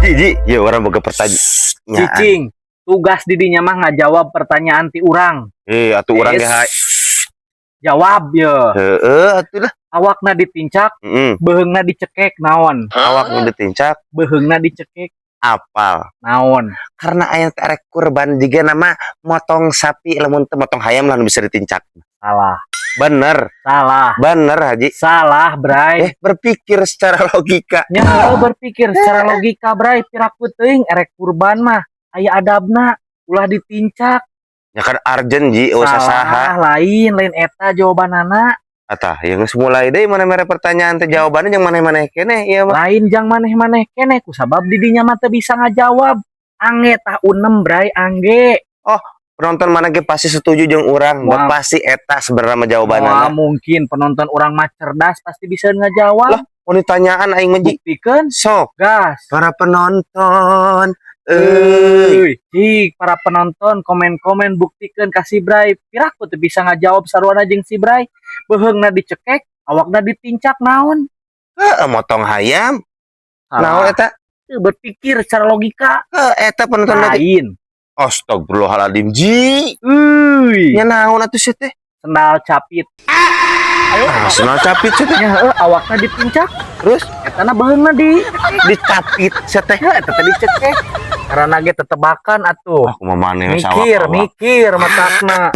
Ji, Ji, ya urang boga pertanyaan. Cicing, tugas didinya mah ngajawab pertanyaan ti urang. Eh, atuh urang ge hae. Jawab ya. Heeh, atuh lah. Awakna ditincak, beuheungna dicekek, naon? Awak nu ditincak, Beuheungna dicekek, apal. Naon? Karena aya teh arek kurban jiga nama motong sapi, lamun teu motong hayam lah nu bisa ditincak. Salah. Bener, Salah. Bener, Haji. Salah, Bray. Eh, berpikir secara logika. Nya berpikir secara logika, Bray, piraku teuing erek kurban mah aya adabna, ulah ditincak. Ya kan arjen, Ji, usah saha. Salah, lain, lain eta jawabanana. Atah, yang geus mulai deui mana mere pertanyaan teh jawabannya yang maneh-maneh keneh ieu mah. Lain jang maneh-maneh keneh, kusabab didinya mah teu bisa ngajawab. Angge tah unem, Bray, angge. Penonton mana ge pasti setuju jeung urang, Wah. Pasti eta sebenarnya mah Wah, jawabanana. Mungkin penonton urang mah cerdas, pasti bisa ngajawab. Lah, mau ditanyaan aing mah, Ji. Buktikeun. Sok, Gas. Para penonton. Euy, Euy, cik para penonton komen-komen, buktikeun ka si Bray. Piraku teu bisa ngajawab saruana jeung si Bray. Beuheungna dicekek, awakna ditincak, naon? Heeh, motong hayam. Naon Salah. Eta? Teu berpikir secara logika. Heuh, eta penonton lagi. Lain. Astagfirullahaladzim, Ji. Euy, Nya naon atuh sih teh? Sendal capit. Ah, sendal capit sih teh. Nya heueuh, awakna ditincak, Terus etana beuheungna di dicapit sih teh. Ya, eta teh dicekek. Karena ge tetebakan atuh. Aku mah maneh Mikir, mikir matakna.